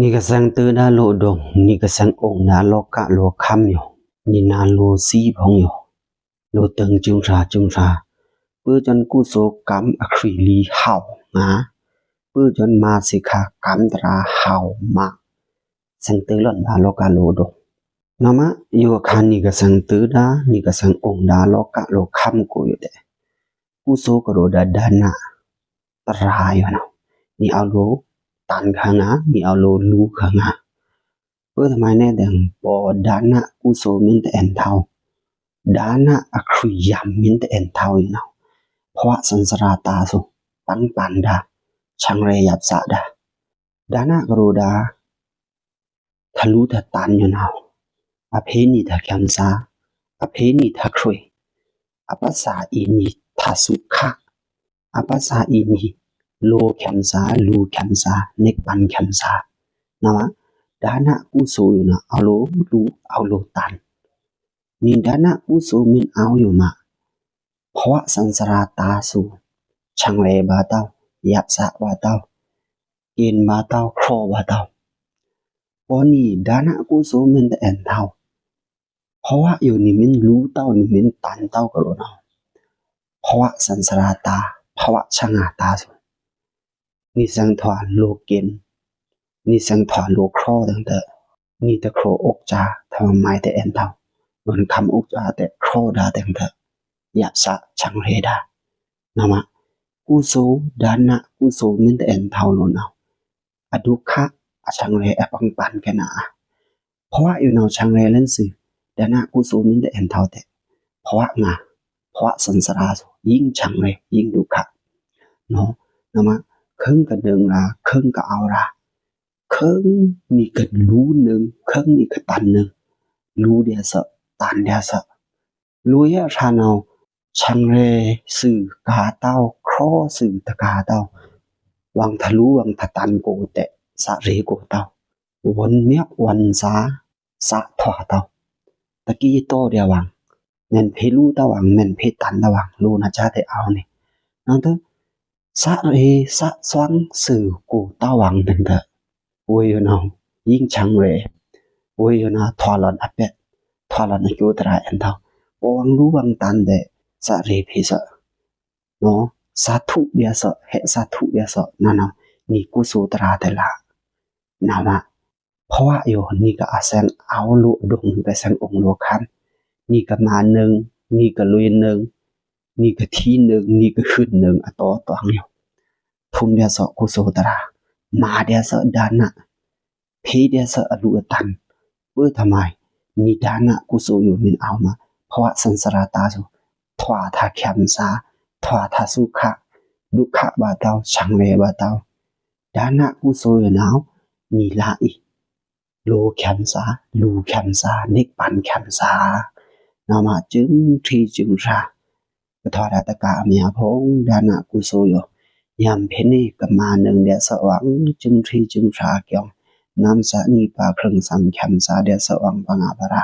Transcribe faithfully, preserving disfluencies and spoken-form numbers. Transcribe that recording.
နီကစဲင်တွေဒါလိုဒုံ နီကစဲင်အိုင်ဒါ လောကလိုခမ်းယို နီနါလိုသီးဖိုင်ယို လိုတိူင်စူံစါစူံစါ ပဵုကၠွန်ကုသိုလ်ကမ်အခွိုလ်လီဟဝ်ငါ ပဵုကၠွန်မႃးသေခါကမ်တြႃးဟဝ်မး စဲင်တွေလွန်ဗာလောကလိုဒုံ နမ ယိုခါ နီကစဲင်တွေဒါ နီကစဲင်အိုင်ဒါ လောကလိုခမ်းကိုယိုဒဲး ကုသိုလ်ကရိုဒါ ဒါန တြႃးယိုနဝ် နီအဝ်လိုတန်ခါငါ နီအဝ်လိုလူခါငါ ပႃးတမံၤနဲဒဲး ပော်ဒါနကုသိုလ်မ့ၢ်တအဲၣ်ထဝ်ႈ ဒါနအခွိုလ်ယမ်မ့ၢ်တအဲၣ်ထဝ်ႈယိုနဝ် ဖဝ်စၣ်စရာတၢ်သူ ပန်ပန်ဒါ ဆင်ရဲယပ်စဒါ ဒါနကရိုဒါ ထလူထတန်ယိုနဝ် အဖေနံၤထၢၣ်ခဲမ်စာ အဖေနံၤထၢၣ်ခွေ အပစာအံၤနံၤထၢၣ်သုခ အပစာအံၤနံၤ လိုခဲမ်စာ လူခဲမ်စာ နစ်ပန်ခဲမ်စာ နဝ် ဒါနကုသိုလ်ယိုနဝ် အဝ်လိုလူ အဝ်လိုတန် နီဒါနကုသိုလ်မ့ၢ်အဝ်ယိုမး ဖဝ်စၣ်စရာတၢ်သူ ဆင်ရဲဘၣ်တဝ် ယပ်စဘၣ်တဝ် ကဵၼ်ဘၣ်တဝ် ခြောက်ဘၣ်တဝ် ပော်နီဒါနကုသိုလ်မ့ၢ်တအဲၣ်ထဝ်ႈ ဖဝ်ယိုနံၤမ့ၢ်လူတဝ် နံၤမ့ၢ်တန်တဝ်ကရိုနဝ် ဖဝ်စၣ်စရာတၢ် ဖဝ်ဆင်အတၢ်သူ နီစဲင်ထွာလိုကဵၼ် နီစဲင်ထွာလိုခြောက်တၢင်တႄႉ နီတခြောက်အိုက်စာ တမံၤတအဲၣ်ထဝ်ႈ လွန်ခမ်းအိုက်စာတႄႉ ခြောက်ဒါတၢင်တႄႉ ယပ်စဆင်ရဲဒါ နဝ် ကုသိုလ် ဒါနကုသိုလ်မ့ၢ်တအဲၣ်ထဝ်ႈလိုနဝ် အဒုက္ခ အဆင်ရဲ အပန်ပန်ခဲနဝ် ဖဝ်ယိုနဝ်ဆင်ရဲလၢၼ်သု ဒါနကုသိုလ်မ့ၢ်တအဲၣ်ထဝ်ၣ်တႄႉ ဖဝ်ငါ ဖဝ်စၣ်စရာသူ ယိင်ဆင်ရဲ ယိင်ဒုက္ခ နဝ် နဝ် ခုင်ကဒုင်ရာ ခုင်ကအဝ်ရာ ခုင်နီကလူနုင် ခုင်နီကတန်နုင် လူဒျာစ တန်ဒျာစ လူယဲဆာနဝ် ဆင်ရဲသုကတဝ် ခြောက်သုတကတဝ် ဝင်ထလူဝင်ထတန်ကိုတႄႉ စရဲကိုတဝ် ဝင်မျွတ်ဝင်စာ စထွာတဝ် တကီးတီႈဒျာဝင် မၼ်းဖေလူတဝင် မၼ်းဖေတန်တဝင် လူနဆာတႄႉအဝ်န့ၣ် နဝ် စရဲစသွင်သုကိုတဝင်တၢင်တႄႉ ဝေယိုနဝ် ယိင်ဆင်ရဲ ဝေယိုနဝ်ထွာလွန်အပျဲၢ် ထွာလွန်အကျိုးတြႃးအဲၣ်ထဝ်ႈ ပော်ဝင်လူဝင်တန်တႄႉ စရဲဖေစ နဝ် စာထုဒျာစ ဟဲစာထုဒျာစ နဝ် နီကုသိုလ်တြႃးတႄႉလႃႈ နဝ် ဖဝ်ယို နီကအစဲင်အဝ်လိုဒုံ နီကအစဲင်အိုင်လိုခမ်း နီကမၤနုင် နီကလွေနုင် နီကထီနုင် နီကဟုၼ်နုင် အတီတွင်ယို ထုံဒျာစကုသိုလ်တြႃး မၤဒျာစဒါန ဖေဒျာစအလူအတန် ပႃးတမံၤ နီဒါနကုသိုလ်ယိုမ့ၢ်အဝ်မး ဖဝ်စၣ်စရာတၢ်သူ ထွာထၢၣ်ခဲမ်စာ ထွာထၢၣ်သုခ ဒုက္ခဘၣ်တဝ် ဆင်ရဲဘၣ်တဝ် ဒါနကုသိုလ်ယိုနဝ် နီလၢအံၤ လိုခဲမ်စာ လူခဲမ်စာ နစ်ပန်ခဲမ်စာ နဝ် မၤစုင်ထရီစုင်ဆာ ကထွာဒၣ်တကာအမံၤအဖုံ ဒါနကုသိုလ်ယို ယမ်ဖဲန့ၣ် ကမၤနုင်ဒျာစဝင် စုင်ထရီစုင်ဆာကဵုင် နမ်စၢ်နီပါ ခြိုင်သမ်ခဲမ်စာ ဒျာစဝင် ပငါပရာ